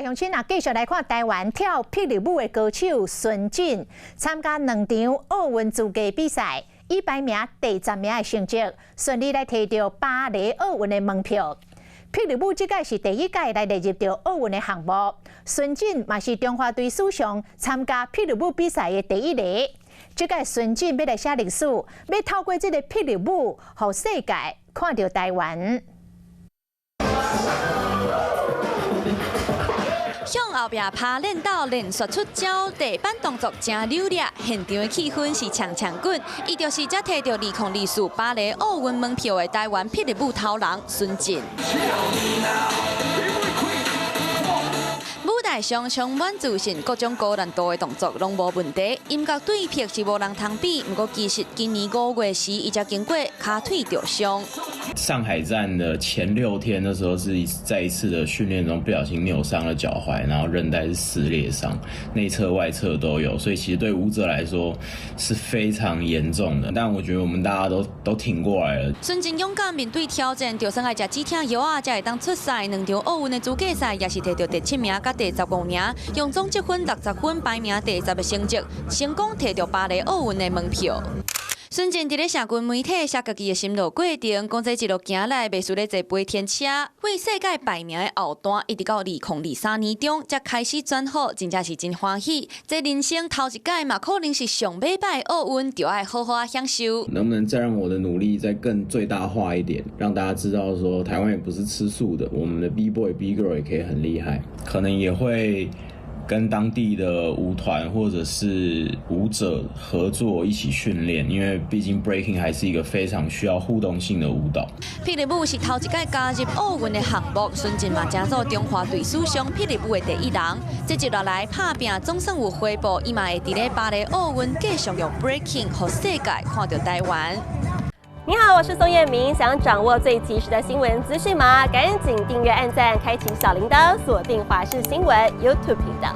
來鄉親啊，繼續來看台灣跳霹靂舞的高手孫振參加兩場奧運資格比賽，以排名第10名的成績，順利來提著巴黎奧運的門票。霹靂舞這屆是第一屆來列入著奧運的項目，孫振嘛是中華隊史上參加霹靂舞比賽的第一个。這屆孫振欲來寫歷史，欲透過這个霹靂舞，予世界看著台灣。向後壁拋練到連續出招，地板動作誠流利，現場的氣氛是強強滾。伊就是才提著2024巴黎奧運門票的台灣霹靂舞頭人孫振。舞台上充滿自信，各種高難度的動作攏無問題。音樂對拍是無人通比，毋過其實今年5月時，伊才經過跤腿著傷。上海站的前6天的時候，是在一次的訓練中不小心扭傷了腳踝，然後韌帶是撕裂傷，內側外側都有，所以其實對舞者來說是非常嚴重的。但我覺得我們大家都挺過來了。孫振勇敢面對挑戰，就算愛食止痛藥仔，才會當出賽。兩場奧運的資格賽也是提著第7名佮第15名，用總積分60分排名第十的成績，成功提著巴黎奧運的門票。孫振佇咧社群媒體寫家己的心路過程，講這一路行來，袂輸咧坐飛天車，為世界排名的後段，一直到2023年中才開始轉好，真正是真歡喜。這人生頭一屆嘛，可能是上尾擺奧運，就愛好好仔享受。能不能再讓我的努力再更最大化一點，讓大家知道說台灣也不是吃素的，我們的 B boy B girl 也可以很厲害，可能也會跟當地的舞團或者是舞者合作一起訓練，因為畢竟 breaking 還是一個非常需要互動性的舞蹈。霹靂舞是頭一屆加入奧運的項目，孫振嘛成做中華隊史上霹靂舞的第一人。這一路來拍拚總算有回報，伊嘛會佇咧巴黎奧運繼續用 breaking 予世界看著台灣。你好，我是宋燕明，想掌握最及時的新聞資訊嗎？趕緊訂閱、按讚、開啟小鈴鐺，鎖定華視新聞 YouTube 頻道。